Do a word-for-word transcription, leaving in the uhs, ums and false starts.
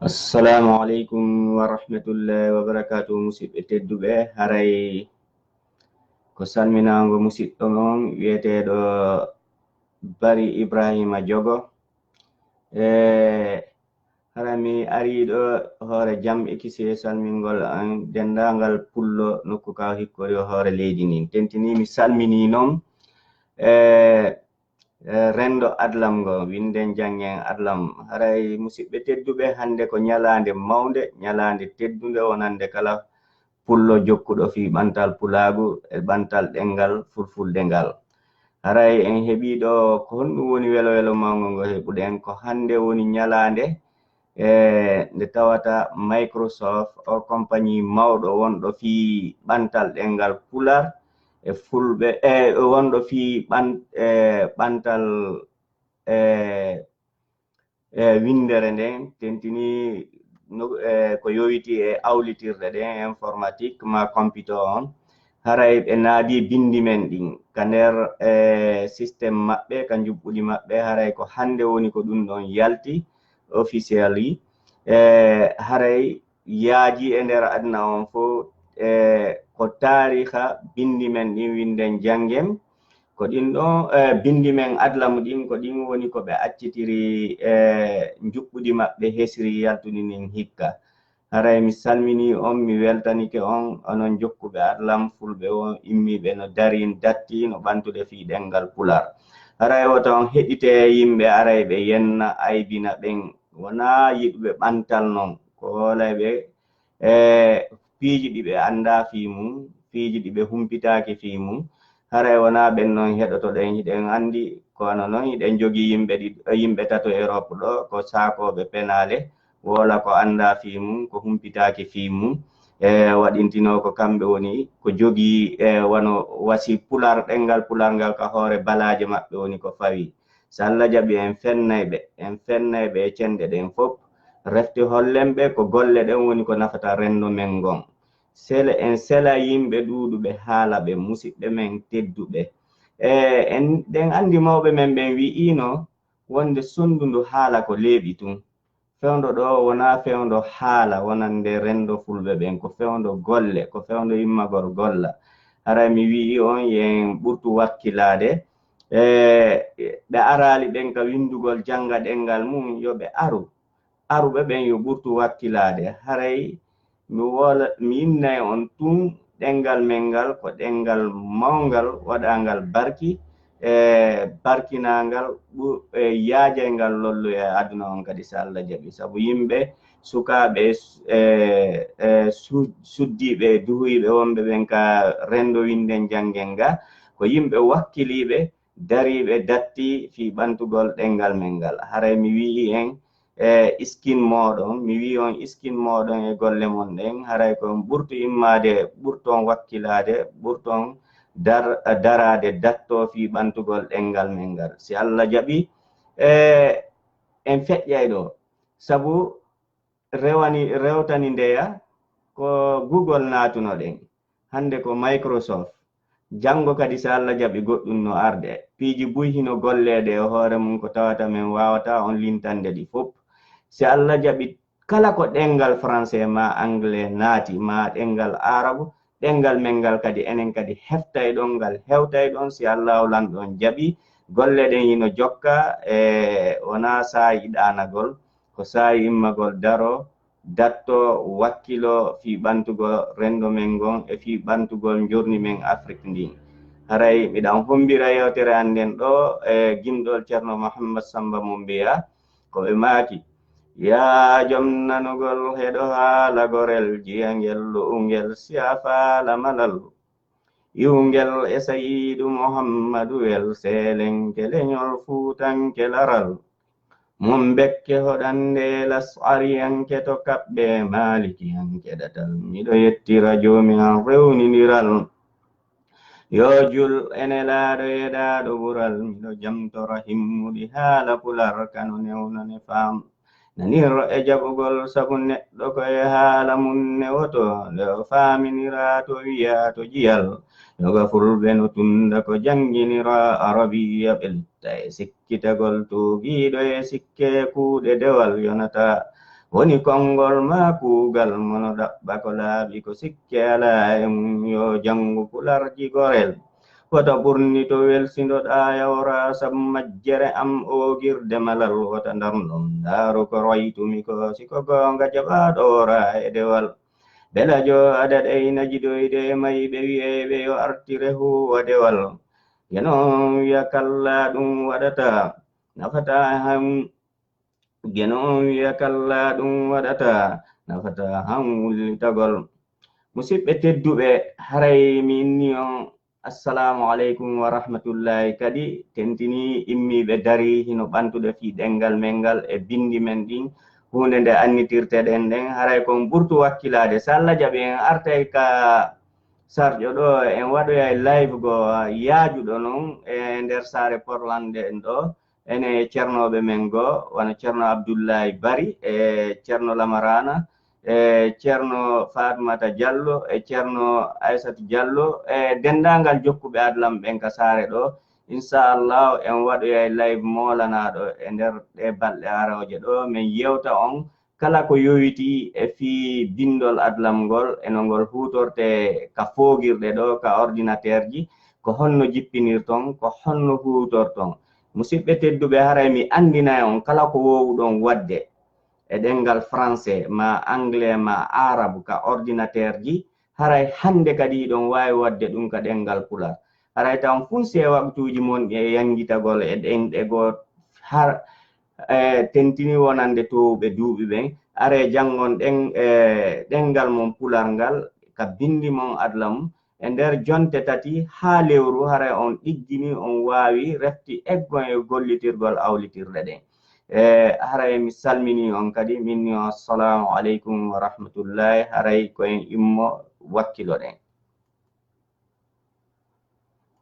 Assalamu aleykum wa rahmatullahi wa barakatuh, musidɓe tedduɓe. Haray ko salminaango musidɗo mon wiyeteeɗo Bari Ibrahima Jogo. E haray mi arii ɗo hoore jam e kisiyee salmingol an denndaangal pullo nokku ka hikkori o hoore leydi ndin. Tentinii mi salminii non e e renndo adlam ngo, winnden janngen adlam. Haray musidɓe tedduɓe, hannde ko ñalaande mawnde, ñalaande teddunde wonande kala pullo jokkuɗo fii ɓantal pulaagu e ɓantal ɗemngal fulfulde ngal. Haray en heɓii ɗo ko honɗum woni welo welo mawngo ngo heɓuɗen, ko hannde woni ñalaande e nde tawata Microsoft o compagnie mawɗo wonɗo fii ɓantal ɗemngal pular e fulɓe e wonɗo fii ɓan e ɓantal e e winndere nden tentinii no e ko yowitii e awlitirɗe ɗen informatique ma computer on. Haray ɓe naadii binndi men ɗin ka nder e système maɓɓe, ka njuɓɓudi maɓɓe. Haray ko hannde woni ko ɗum ɗon yalti officially. E haray yaajii e nder aduna on fof e ko taariha binndi men ɗin winnden janngen. Ko ɗin ɗon e binndi men adlamu ɗin, ko ɗin woni ko ɓe accitiri e njuɓɓudi maɓɓe hesri yaltudi ndin hikka. Haray mi salminii on, mi weltanike on, onon jokkuɓe adlam fulɓe on immiiɓe no darii datti no ɓantude fii ɗemngal pular. Haray wota on heɗite yimɓe aray ɓe yenna aybina ɓen, wonaa yiɗuɓe ɓantal non, ko hoolayɓe e piiji ɗi ɓe anndaa fii mum, piiji ɗi ɓe humpitaaki fii mum. Haray wonaa ɓen non heɗotoɗen, hiɗen anndi ko wano non hiɗen jogii yimɓe ɗiɗ- yimɓe tato Europe ɗo, ko saakooɓe penaale, woola ko anndaa fii mum, ko humpitaaki fii mum. E waɗintinoo ko kamɓe woni ko jogii e wano wasi pular, ɗemngal pular ngal ka hoore balaaje maɓɓe woni ko fawii. So Alla jaɓii en fennay ɓe, en fennay ɓe e cenɗe ɗen fof. Refti hollen ɓe ko golle ɗen woni ko nafata renndo men ngon. Sele en sela yimɓe ɗuuɗuɓe haala ɓe, musidɓe men tedduɓe. E en ɗen anndi mawɓe men ɓen wi'iino wonde sonndu ndu haala ko leeɓi tun. Fewndo ɗo wonaa fewndo haala wonande renndo fulɓe ɓen, ko fewndo golle, ko fewndo immagol golla. Haray mi wi'i on yen ɓurtu wakkilaade e ɓe araali ɓen ka winndugol jannga ɗemngal mum, yo ɓe aru. Aruɓe ɓen yo ɓurtu wakkilaade. Haray mi woola, mi innay on tun ɗemngal men ngal ko ɗemngal mawngal, waɗaangal barki, e barkinaangal, ɓu- e yaajayngal lolluya e aduna on kadi, so Alla jaɓii. Sabu yimɓe, sukaaɓe, e, e su- suddiiɓe, duhoyiiɓe wonɓe ɓen ka renndo winnden janngen nga, ko yimɓe wakkiliiɓe, dariiɓe datti fii ɓantugol ɗemngal men ngal. Haray mi wi'i en e iskin mooɗon, mi wi'i on iskin mooɗon e golle mon ɗen, haray ko on ɓurtu immaade, ɓurton wakkilaade, ɓurton dar- daraade, dattoo fii ɓantugol ɗemngal men ngal. Si Alla jaɓii, e en feƴƴay ɗo, sabu rewani, rewtani ndeya ko Google naatunoɗen. Hannde ko Microsoft. Janngo kadi, so Alla jaɓii, goɗɗum no arde. Piiji buy hino golleede e hoore mum ko tawata men waawataa on lintande ɗi fof. Si Alla jaɓii, kala ko ɗemngal français maa anglais naati, maa ɗemngal aarabu, ɗemngal men ngal kadi, enen kadi heftay ɗon, ngal hewtay ɗon, si Allaahu Lanɗo on jaɓii. Golle ɗen hino jokka, e wonaa saa'i ɗaanagol, ko saa'i immagol daroo, dattoo, wakkiloo fii ɓantugol renndo men ngon e fii ɓantugol njoorndi men Afrik ndin. Haray miɗan hommbira yewtere an nden ɗoo e gimɗol Ceerno Muhammad Sammba Mummbiya, ko ɓe maaki: Yaa jom nanugol, heɗo haala gorel, jiyangel, lo'ungel, si a faala malal. Iwngel e Sayiidu Muhammadu Wel, seelenke leñol fuutanke laral. Mum bekke hoɗande lasariyanke to kaɓɓe maalikiyanke ɗatal. Miɗo yettira Joomi an rewnindiral. Yo jul e Nelaaɗo yeɗaaɗo ɓural. Miɗo jamtora himmuɗi haala pular, kano newnane faam. Nanir e jaɓugol, sabu neɗɗo ko e haala mum newoto, nde o faaminira to wiya to jiyal. Yoga fulɓe no tunda ko jannginira Arabiya ɓelta e sikkitagol tuugiiɗo e sikke kuuɗe dewal yonata. Woni konngol ma kuugal mo no ɗaɓɓa ko laaɓi ko sikke alaa e mum yo janngu pularji gorel. Wota ɓurnito welsindoɗaa yawra sabu majjere am oogirde malal wota ndarndom ndaaru ko roytumi ko si ko goonga jaɓaaɗo wora e dewal. Belajo adat e ina jidoyde e mayɓe wiyeyɓe yo artire huuwa dewal. Geno on wiya kalla ɗum waɗata nafata han geno on wiya kalla ɗum waɗata nafata han wullitagol. Musiɓɓe tedduɓe, haray mi inni on assalamu aleykum wa rahmatullahi. Kadi tentini immiiɓe dari hino ɓantuɗe fii ɗenngal men ngal e binndi men ɗin, huunde nde annitirteɗen ɗen haray kon ɓurtu wakkilaade. So Allah jaɓi en artay ka sarƴo ɗo, en waɗoyay live go yaajuɗo non e nder saare Portland en ɗo. Ene cernooɓe men goo wano Cerno Abdullahi Bari e Cerno Lamarana e Cerno Fatmata Jallo e Cerno Aysatu Jallo e denndaangal jokkuɓe adlam ɓen ka saare ɗo. Inchallahu en waɗoyay live moolanaaɗo e nder ɗe balɗe arooje ɗo, men yewta on kala ko yowitii e fii binndol adlam ngol e no ngol huutortee ka foogirɗe ɗo ka ordinateerji, ko honno jippinirton, ko honno huutorton. Musiɓɓe tedduɓe, haray mi anndinay on kala ko woowuɗon waɗde e ɗenngal français maa anglais maa aarabu ka ordinateerji, haray hannde kadi hiɗon waawi waɗde ɗum ka ɗenngal pular. Haray tawon fuu si e waqtuuji mon ɗi e yanngitagol e ɗenɗe goo har e tentini wonande toowuɓe duuɓi ɓen, aree janngon ɗen e ɗenngal mon pular ngal ka binndi mon adla mum e nder jonte tati haa lewru, haray on ɗiggini, on waawi refti eggon e gollitirgol awlitirɗe ɗen. E haray mi salminii on kadi, min ni on assalamu aleykum wa rahmatullahi, haray ko en immo wakkiloɗen.